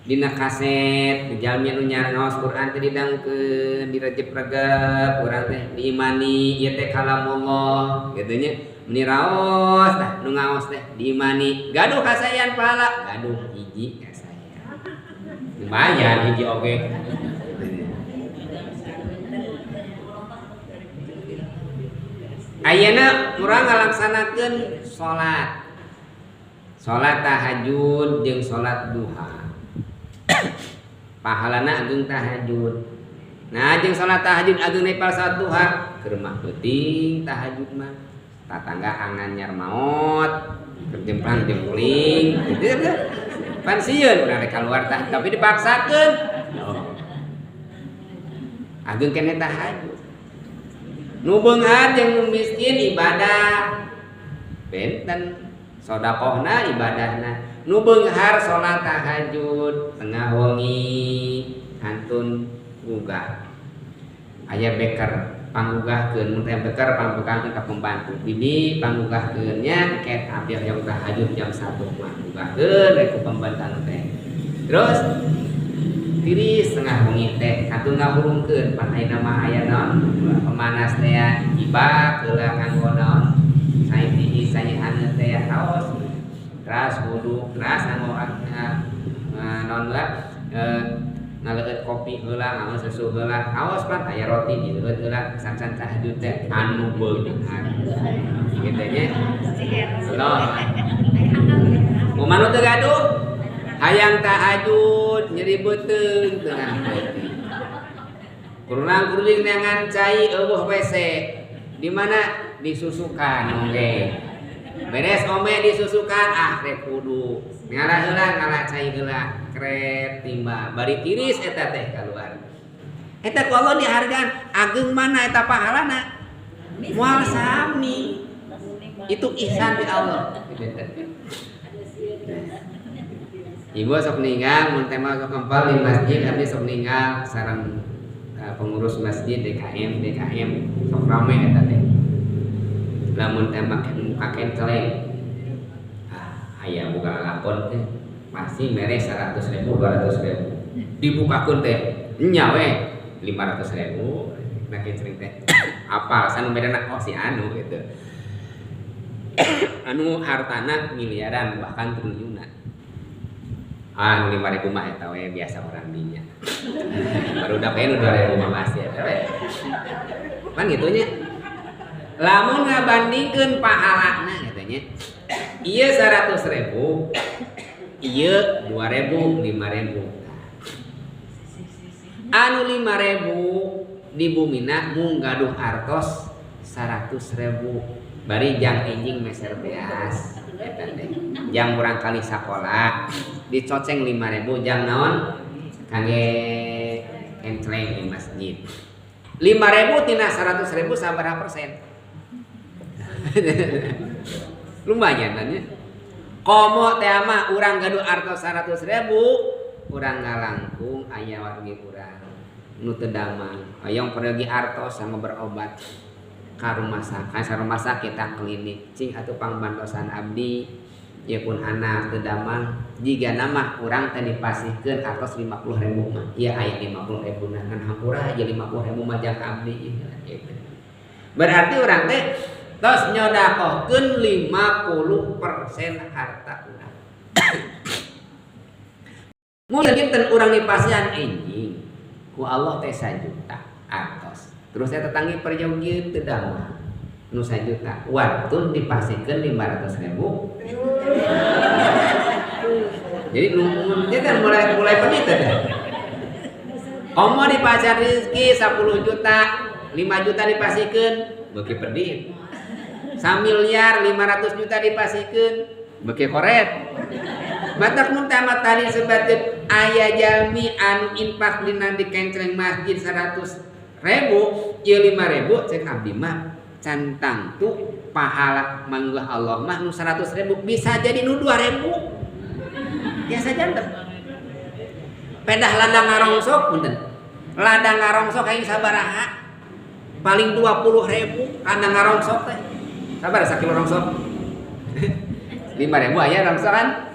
Dina kaset di jalmi nu ngaos Quran teh didangukeun, direjep-regep urang teh diimani ieu teh kalamullah kitu nya. Meni raos tah nu ngaos teh diimani, gaduh kasayan pahala, gaduh hiji kasayan. Lumayan hiji oge. Ayeuna urang ngalaksanakeun salat. Salat tahajud jeung salat duha. Pahalana ageung tahajud. Nah jeung salat tahajud ageung nepal salat duha, keur mah peuting tahajud mah. Tatangga anganyar maot, keur jemplang jempling, gitu ya. Pan sieun urang rek kaluar tah, tapi dipaksakeun. Oh. Ageung keneh tahajud. Nu beunghar jeung nu miskin ibadah. Benten sodakohna ibadahna. Nu beunghar salat tahajud tengah wengi kantun gugah. Aya beker panggugahkeun mun teh beker panggugahkeun ka pembantu. Bibi panggugahkeun nya ket abdi hoyong tahajud jam 1 mah gugahkeun we ku pembantu teh. Terus tiris tengah wengi teh kantun ngahurungkeun pan ayeuna mah aya naon pemanas teh jibak heula nganggo naon cai tiis cai haneut teh haos. Teras wudu, teras nganggo naon lah ngaleueut kopi heula, nganggo susu heula, haos pan aya roti dileueut heula sacan tahajud teh anu beunghar. Kitu nya. Allah. Kumaha teu gaduh? Hayang tahajud nyeri beuteung tengah peuting. Kurang kuring neangan cai eueuh WC. Di mana disusukan oge. Beres ome disusukan ah rek kudu. Ngalah heula ngalah cai heula kret timba bari tiris eta teh kaluar. Eta ku Allah dihargaan ageung mana eta pahalana? Moal sami. Itu ihsan di Allah. Ibu sok ninggal mun teh mah sok kempal di masjid abdi sok ninggal sareng pengurus masjid DKM sok rame eta teh. Lamun teh make muka kenceleng ah aya buka lakon teh pasti mere 100.000 200.000 dibukakeun teh nya we 500.000 make kenceleng teh apa sanu merena oh si anu gitu anu hartana miliaran bahkan triliunan ah 5.000 mah eta we biasa orang dinya baru udah nu 2.000 mah masih eta we pan kitu nya. Lamun ngabandingkeun pahalana katanya ieu 100.000 ieu 2.000 5.000 anu 5.000 di bumina mung gaduh artos 100.000 bari jang enjing meser beas eta teh jang murang kali sakola dicoceng 5.000 jang naon kangge kencleng di masjid 5.000 tina 100.000 sabaraha persen? Lumayan nanya. Komo teh mah urang gaduh artos 100.000, urang ngalangkung aya wargi urang nu teu damang. Hoyong pergi artos sama berobat ka rumah sakit, ka rumah sakit ka klinik. Cing atuh pangbantosan abdi ieu pun anak teu damang. Jigana mah urang teh dipasihkeun artos 50.000 mah. Ieu aya 50.000 na ngan hampura aja 50.000 mah jang abdi gitu. Berarti urang teh tos nyodakohkeun 50% harta urang. Mun dinten urang dipasihan enjing ku Allah teh 1 juta artos. Terus saya tetangi perjogieun teu damang nu 1 juta. Wantun dipasihkeun 500.000. Jadi mun teh mulai pedit teh. Komo dipasihan rezeki 10 juta, 5 juta dipasihkeun beuki pedit. 1 miliar 500 juta dipasihkeun Beuki koret. Matak mun tamat tadi sebatin aya jalmi anu infak dina dikencreng masjid 100.000 ieu 5.000 cek abdi mah can tangtu pahala manggah Allah mah nu 100.000 bisa jadi nu 2.000. Biasa janten. Pedah ladang ngarongsok punten. Ladang ngarongsok aing sabaraha? Paling 20.000 ladang ngarongsok teh. Sabaraha sakilo rongsok? 5.000 aya rongsok kan?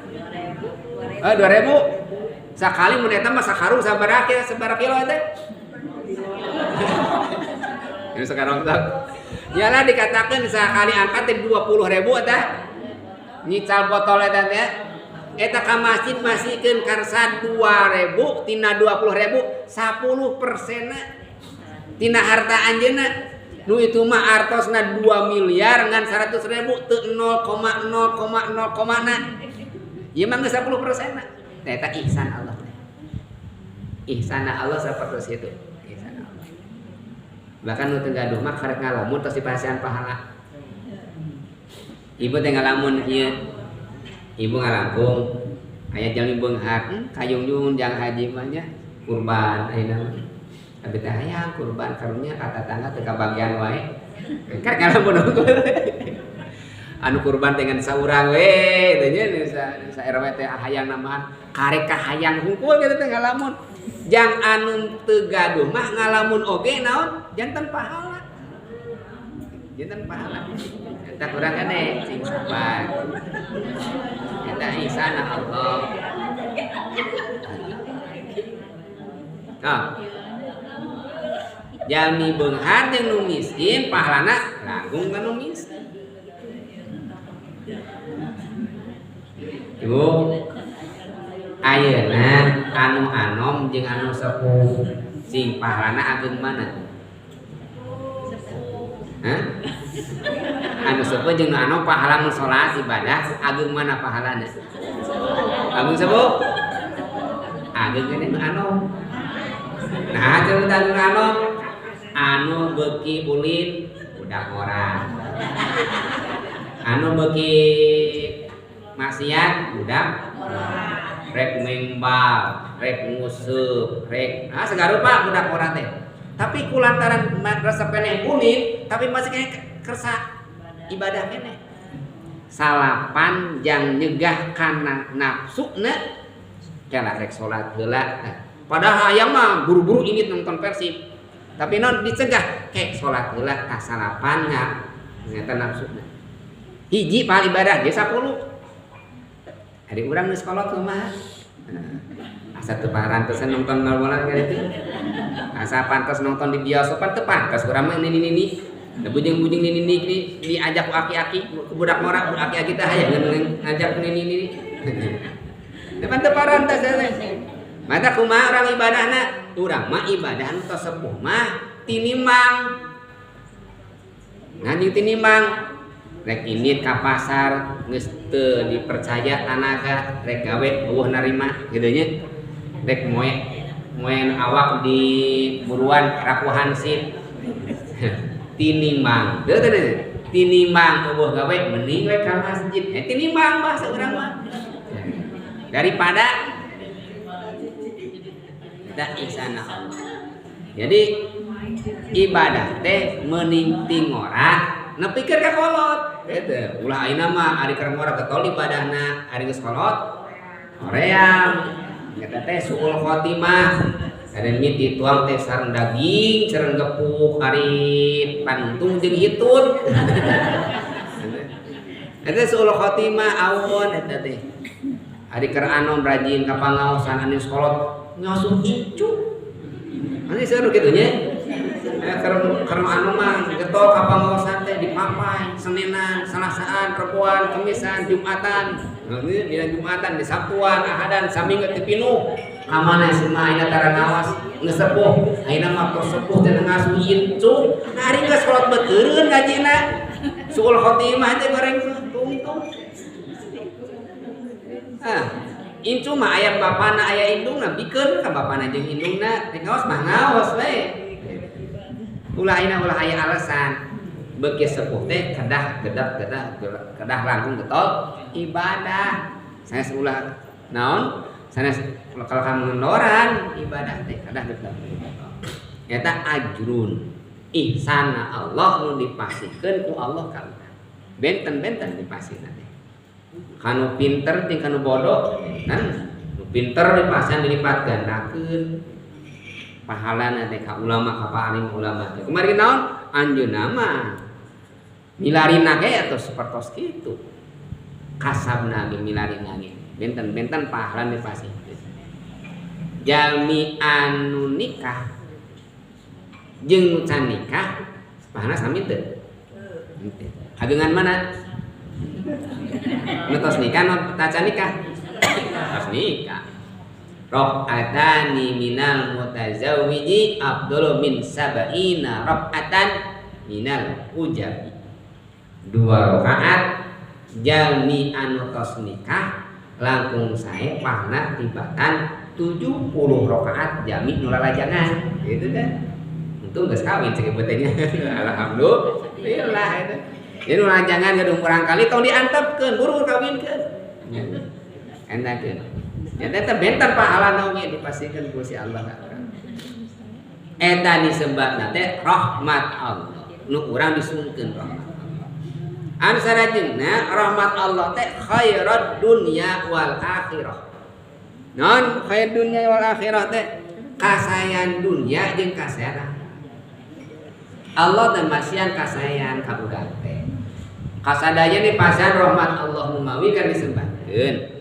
2.000. Sakali mun eta mah sakarung sabaraha sabaraha kilo eta? Ini sekarang rongsok. Yalah dikatakan sakali angkat teh 20.000 eta. Nyical botol eta teh. Eta ka masjid masihkeun karsa 2.000 tina 20.000 10% tina harta anjeunna. Nu itu mah artosna 2 miliar ngan 100.000 teu 0,0,0, na. Ieu mah geus 10% na. Eta ihsan Allah. Ihsan Allah sapertos itu. Ihsan Allah. Bahkan nu teu gaduh mah karek ngalamun tos dipasihan pahala. Ibu teh ngalamun ieu. Ibu ngalangkung aya jalmi beunghar kayungyun jang haji mah nya kurban ayeuna mah. Abi teh hayang kurban karunya ka tatangga teu kabagian wae. Karek ngalamun unggul. Anu kurban dengan saurang we teh nya sa RW teh hayang namahan karek ka hayang hungkul kitu teh ngalamun. Jang anu teu gaduh mah ngalamun oge naon janten pahala. Janten pahala. Eta kurang kene sing sabar. Eta ihsan Allah. Nah. Jalmi beunghar jeung nu miskin pahalana langkung ka nu miskin. Ibu ayeuna anu anom jeung anu sepuh sing pahalana ageung mana? Hah? Anu sepuh jeung nu anom pahala mun salat ibadah ageung mana pahalana? Ageung sepuh? Ageung keneh nu anom. Nah, jeung anu anom anu beuki ulin budak ngora. Anu beuki maksiat budak rek membal, rek nguseup, rek ah sagarupa budak ngora teh. Tapi kulantaran resep keneh ulin, tapi masih keneh kersa ibadah keneh. Salapan jang nyegah kana nafsuna kela rek salat heula. Nah, padahal hayang mah buru-buru ingin nonton Persib. Tapi non dicegah kek salat heula tah salapan nya nyata nafsuna. Hiji pahala ibadah ge 10. Ari urang geus kolot kumaha? Asa teu parantesan nonton bola kitu. Asa pantas nonton di bioskop teu pantas urang mah nini-nini. Da bujeng-bujeng nini-nini diajak ku aki-aki, ku budak ngora, ku aki-aki teh hayang ngajak nini-nini. Depan teu parantas teh. Mata kumaha urang ibadahna? Urang mah ibadah nu tos sepuh mah tinimbang. Ngan tinimbang rek indit ka pasar geus teu dipercaya tanaga rek gawe eueuh narima kitu nya. Rek moe awak di buruan raku hansip. Tinimbang. Teu teu tinimbang eueuh gawe mending we ka masjid. Tinimbang bahasa urang mah. Daripada da ihsan Allah. Jadi ibadah teh mending ti ngora nepikeun ka kolot. Gitu. Ulah ayeuna mah ari keur ngora getol ibadahna, ari geus kolot hoream. Eta teh suul khotimah. Ada mie dituang teh sareng daging, sareng gepuk, ari panuntung jeung hitut. Eta suul khotimah awon eta teh. Ari keur anom rajin ka pangaosan anu kolot ngasuh incu. Nanti seru kitu nya. Keur anu mah getol ka pangaosan teh dipapai Senenan, Salasaan, Reboan, Kemisan, Jumatan. Nah, dina Jumatan, di Sabtuan, Ahadan, saminggu teh pinuh. Ka mana sih mah ayeuna tara ngawas geus sepuh. Ayeuna mah tos sepuh teh ngasuh incu. Nah ari geus kolot beuteureuh ngajina. Suul khotimah teh goreng tungtung. Ah, incu mah aya bapana aya indungna bikeun ka bapana jeung indungna rek ngaos mah ngaos we. Ulah ayeuna ulah aya alasan. Beuki sepuh teh kedah gedak kedah kedah langkung getol ibadah. Sanes ulah naon? Sanes kalau kamu ngendoran ibadah teh kedah getol. Eta ajrun ihsana Allah nu dipasihkeun ku Allah ka urang. Benten-benten dipasihna teh. Kanu pinter jeung kanu bodoh kan nu pinter dipasihan dilipat gandakeun pahalana teh ka ulama ka alim ulama teh. Kumargi naon? Anjeunna mah milarina ge atuh sapertos kitu. Kasabna ge milarina ge. Benten-benten pahalana dipasihkeun. Jalmi anu nikah jeung nu can nikah pahalana sami teu? Henteu. Ageungan mana? Nu tos nikah nu tacan nikah? Tos nikah. Rakaatani minal mutazawwiji afdalu min sab'ina rakaatan minal ujabi. 2 rakaat jalmi anu tos nikah langkung sae pahalana tibatan 70 rakaat jalmi nu lalajangan. Gitu kan. Untung geus kawin cek ieu teh nya. Alhamdulillah itu. Jadi nu lalajangan gaduh murangkali tong diantepkeun, buru kawinkeun. Enakeun. Ya eta benten pahalana oge dipasihkeun ku si Allah ka urang. Eta disebutna teh rahmat Allah. Nu urang disungkeun rahmat Allah. Anu sarajengna rahmat Allah teh khairat dunya wal akhirah. Non khair dunya wal akhirah teh kasayan dunya jeung kasayan akhirat. Allah teh masihan kasayan ka urang teh. Kasadaya dipasihan rahmat Allah nu mawi kan disebutkeun.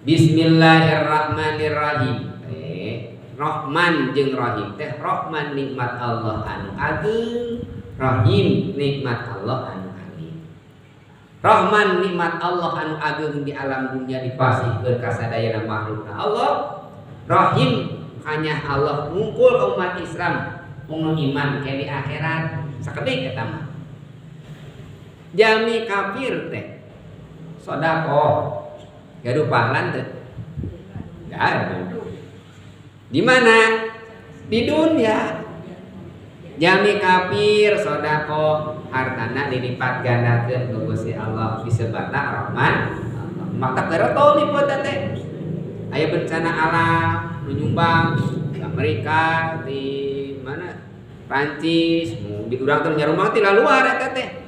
Bismillahirrahmanirrahim. Rahman jeung Rahim teh Rahman nikmat Allah anu ageung, Rahim nikmat Allah anu alim. Rahman nikmat Allah anu ageung di alam dunia dipasihkeun ka sadayana makhlukna Allah. Rahim hanya Allah ngumpul ka umat Islam nu iman ke di akhirat sakedik eta mah. Jalmi kafir teh sedekah gaduh pahala teh? Gaduh. Di mana? Di dunia. Jalmi kafir sedekah hartana dilipat gandakeun ku Gusti Allah disebutna Rahman. Maka gereto lipat teh. Aya bencana alam nu nyumbang di Amerika, di mana? Prancis, di urang teh nyarumah ti luar eta teh.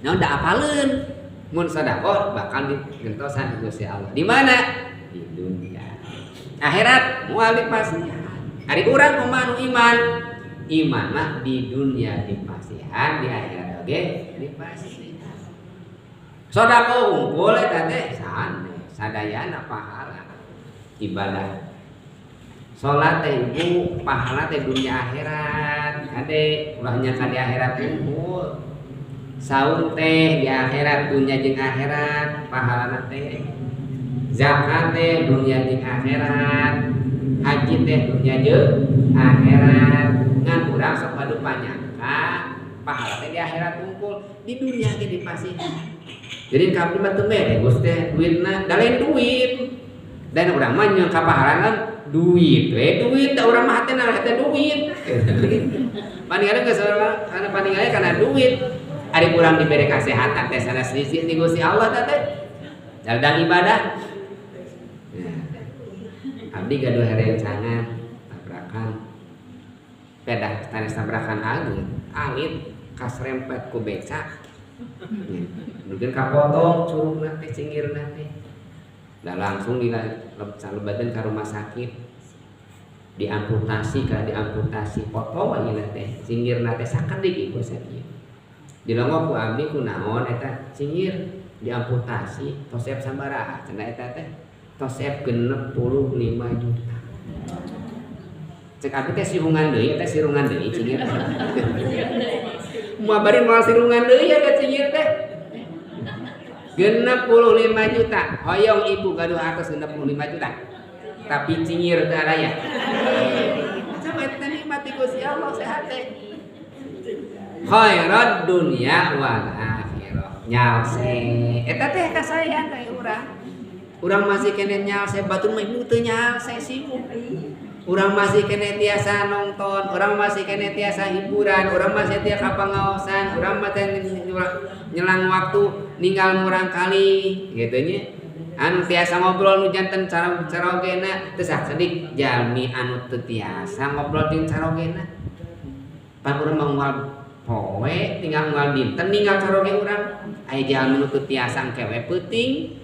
Naon da apaleun? Mun sedekah bakal digentosan ku Gusti Allah. Di mana? Di dunia. Akhirat moal dipasihan. Ari urang kumaha nu iman? Iman mah di dunia dipasihan, di akhirat oge dipasihan. Sedekah unggul eta teh sanes, sadayana pahala ibadah. Salat teh ibu pahala teh dunia akhirat, kade ulah nya ka di akhirat unggul. Saum teh di akhirat dunia jeung akhirat pahalana teh. Zakat teh dunia jeung akhirat, haji teh dunia jeung akhirat. Ngan urang sok padu panyangka pahala teh di akhirat unggul, di dunia ge dipasihan. Jadi kabeh mah teu mere Gusti teh duitna, da lain duit. Dan urang mah nyangka pahalana duit we, duit da urang mah hatena hate duit. Paningalna geus kana paningalna kana duit. Ari urang dibere kasehatan teh sanes rizki ti Gusti Allah teh teh. Dalam ibadah. Nah, abdi gaduh rerencangan tabrakan. Pedah sanes tabrakan ageung, alit kasrempet ku beca. Mungkin kapotong curugna teh cingirna teh. Da langsung dilebatan ka rumah sakit. Diamputasi ka diamputasi potong ayeuna teh cingirna teh sakedik ieu sakieu. Dilongok ku abdi ku naon eta cingir diamputasi tosep sabaraha cenah eta teh tosep 65 juta. Cek abdi teh sirungan deui eta sirungan deui cingir. Moal bari moal sirungan deui eta cingir teh. 65 juta. Hoyong ibu gaduh atas 65 juta. Tapi cingir teh aya. Macam eta nikmat ti Gusti Allah sehat teh. Khairat dunya wal akhirah. Nyalse eta teh kasayan ka urang. Urang masih keneh nyalse batur mah ibu teu nyalse sibuk. Urang masih kene tiasa nonton, urang masih kene tiasa hiburan, urang masih tiasa kapangaosan, urang masih nyelang waktu ninggal murang kali gitu nya. Anu tiasa ngobrol nu janten carogena teu sakedik jalmi anu teu tiasa ngobrol jeung carogena. Pan urang mah unggal poe tinggal unggal dinten ninggal caroge urang. Aya jalmi nu teu tiasa engke we peuting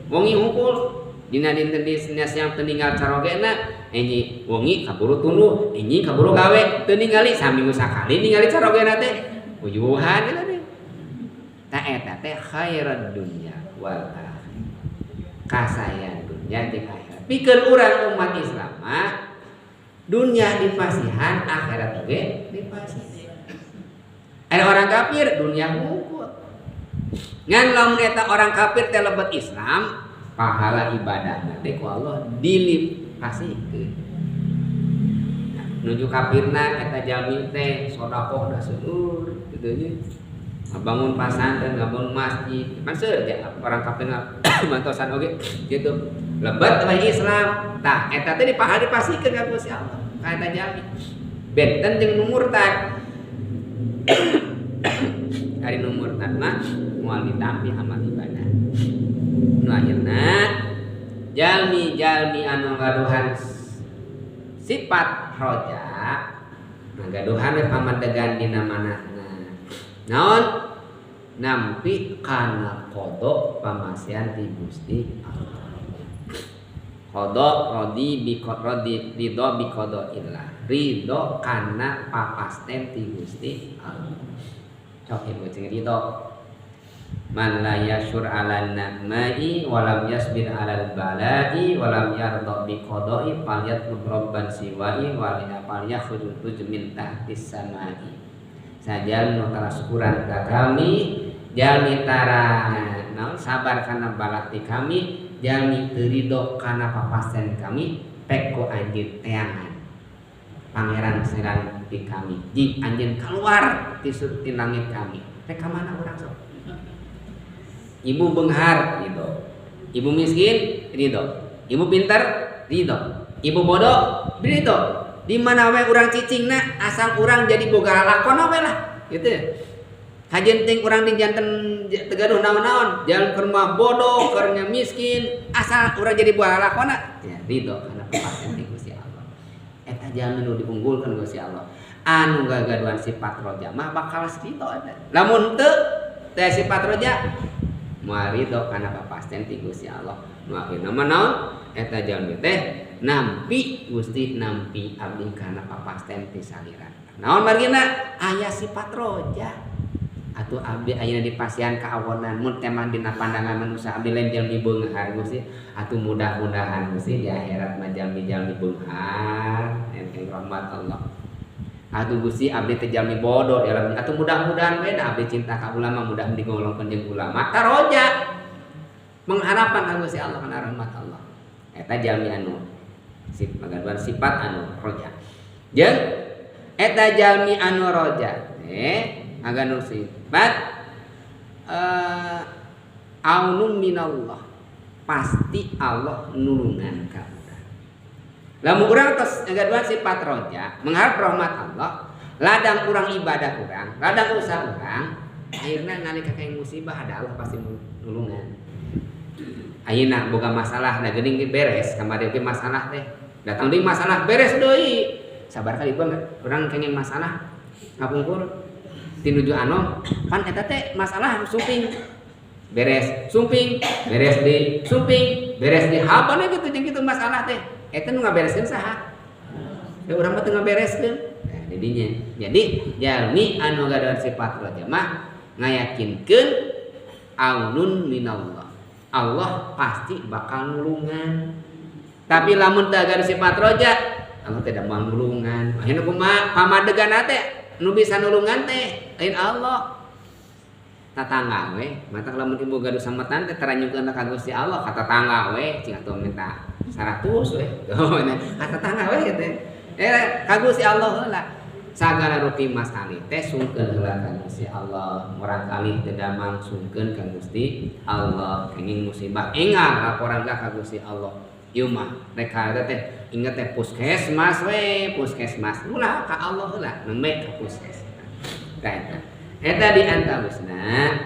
wengi hungkul dina dinten dina siang teu ninggal carogena enyi wengi kaburu tunduh enyi kaburu gawe teu ningali saminggu sakali ningali carogena teh uyuhan eta teh. Ta eta teh khairad dunya wal akhirah. Kasayan dunya jeung akhirat. Pikeun urang umat Islam mah dunya dipasihan akhirat oge dipasihan. Ada orang kafir dunia hungkul. Ngan lamun eta orang kafir teh lebet Islam, pahala ibadahna teh ku Allah dilipasihkeun. Nuju kafirna eta jalmi teh sedekah da seueur kitu nya. Ngabangun pasantren, ngabangun masjid, kan seueur orang kafir bantosan oge gitu. Lebet we Islam, tah eta teh dipahala dipasihkeun ka Gusti Allah ka eta jalmi. Benten jeung nu murtad. Ari nu murtad mah moal ditampi amal ibadah. Nu akhirna jalmi-jalmi anu gaduhan sifat roja ngagaduhan we pamadegan dina manahna. Naon nampi kana qada pamasihan ti Gusti Allah. Qada radi bi radi ridho bi qada illah. Ridho kana papasten ti Gusti Allah. Cok ibu cing ridho. Man la yashur 'alan na'mai wa lam yasbir 'alal bala'i wa lam yarda bi qada'i falyatlub rabban siwa'i wa falyakhruj min tahtis sama'i. Sajal nu taraskuran ka kami, jalmi tara naon sabar kana balak ti kami, jalmi teu ridho kana papasten kami, pek ku anjeun teangan. Pangeran serang ti kami, jing anjeun keluar ti ti langit kami. Pek ka mana urang sok? Ibu benghar ridho, ibu miskin ridho, ibu pintar ridho, ibu bodoh ridho. Di mana we urang cicingna asal urang jadi boga lakon we lah gitu. Kajen ting urang di janten tegaduh naon-naon, jalan ke rumah bodoh, kernya miskin, asal urang jadi boga lakona ya ridho kana papasten ti Gusti Allah. Eta jalmi nu diunggulkeun Gusti Allah. Anu gagaduhan sifat roja mah bakal ridho eta. Lamun teu teh sifat roja moal ridho kana papasten ti Gusti Allah. Nu akhirna mah naon? Eta jalmi teh nampi Gusti nampi abdi kana papasten ti salira. Naon margina? Aya sifat roja. Atuh abdi ayeuna dipasihan kaawonan mun teh mah dina pandangan manusia abdi lain jalmi beunghar Gusti. Atuh mudah-mudahan Gusti di akhirat mah jalmi-jalmi beunghar enteng rahmat Allah. Atuh Gusti abdi teh jalmi bodoh di alam. Atuh mudah-mudahan we da abdi cinta ka ulama mudah digolongkeun jeung ulama. Taroja pengharapan ka Gusti Allah kana rahmat Allah. Eta jalmi anu sifat sifat anu roja. Jeung eta jalmi anu roja teh aganu sifat aunun minallah. Pasti Allah nulungan ka urang. Lamun urang tos ngagaduhan sifat roja, mengharap rahmat Allah, ladang urang ibadah urang, ladang usaha urang, akhirna nalika kayak musibah ada Allah pasti nulungan. Ayeuna boga masalah da geuning ge beres, kamari ge masalah teh. Datang deui masalah beres deui. Sabar kali bang, urang kenging masalah ngapungkur tinuju anom, pan eta teh masalah sumping. Beres sumping, beres deui, sumping, beres deui. Habana kitu jeung kitu masalah teh. Eta nu ngabereskeun saha? Da urang mah teu ngabereskeun. Nah, didinya. Jadi jalmi anu gaduhan sifat roja mah ngayakinkeun aunun minallah. Allah pasti bakal nulungan. Tapi lamun teu gaduh sifat roja, Allah tidak mau nulungan. Akhirna kumaha pamadegan teh nu bisa nulungan teh lain Allah. Tatangga we, matak lamun ibu gaduh sametan teh taranyungkeun ka Gusti Allah ka tatangga we, cing atuh minta 100 we. Ka tatangga we teh. Ka Gusti Allah heula. Sagala rupi masali teh sungkeun heula ka Gusti Allah. Murang kali teu damang sungkeun ka Gusti Allah. Kenging musibah enggal laporan ka Gusti Allah. Ieu mah rek ka teh inget teh puskesmas we, puskesmas. Ulah ka Allah heula, nembe ka puskesmas. Tah eta. Eta di antawisna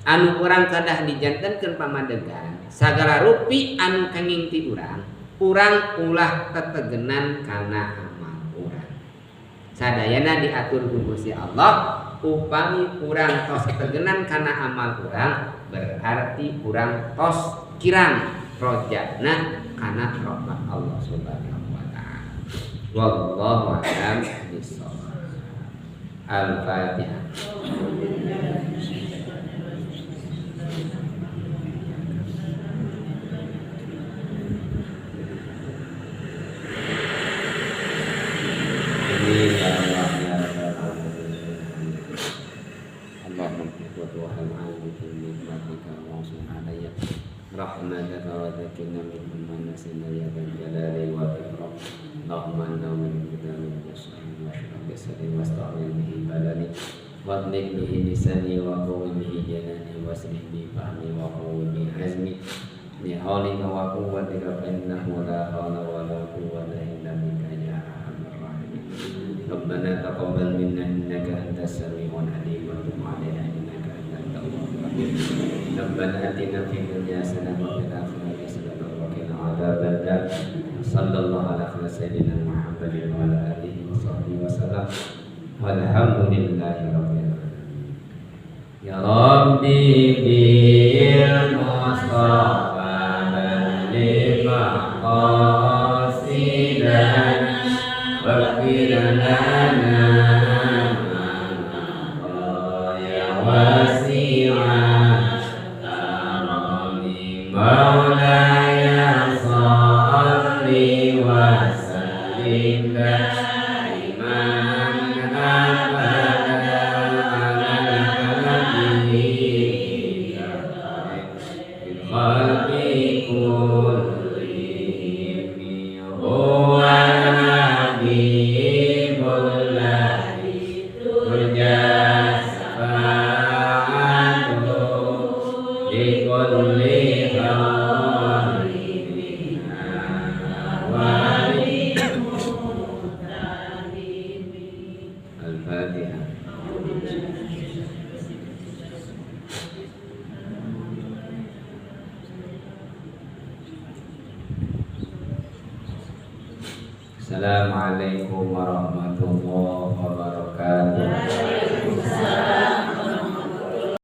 anu urang kedah dijantenkeun pamadegan, sagala rupi anu kenging ti urang, urang ulah tetegenan kana amal urang. Sadayana diatur ku Gusti Allah, upami urang tos tetegenan kana amal urang, berarti urang tos kirang rojana kana rahmat Allah Subhanahu wa taala. Wallahu a'lam bishawab. Al-Fatihah. Ini ya Allah ya Rabbal alamin. Allahumma wa alayya rahmataka wa dzakirna min ma nasina ya dzal jalali wal ikram. Allahumma inna min min wa bisri wasta'in bihi balani wa adlik bihi lisani wa qawwi bihi janani wasrih bi fahmi wa qawwi bi azmi bi hawlika wa quwwatika fa innahu la hawla wa la quwwata illa bika ya arhamar rahimin. Rabbana taqabbal minna innaka antas samiul alim wa tub alaina innaka antat tawwabur rahim. Rabbana atina fid dunya hasanah wa fil akhirati hasanah wa qina adzabannar. Sallallahu ala sayyidina Muhammadin wa ala alihi wa sahbihi wa sallam. Walhamdulillahi rabbil alamin. Ya Rabbi bil Mustafa balligh maqasidana waghfir lana ma ya wasi'a karami maulaya shalli wa sallim daiman abada ala habibika fil khalqi kullihim huwa habibul ladzi turja safa'atuhu li kulli Al-Fatihah. Assalamualaikum warahmatullahi wabarakatuh. Waalaikumsalam.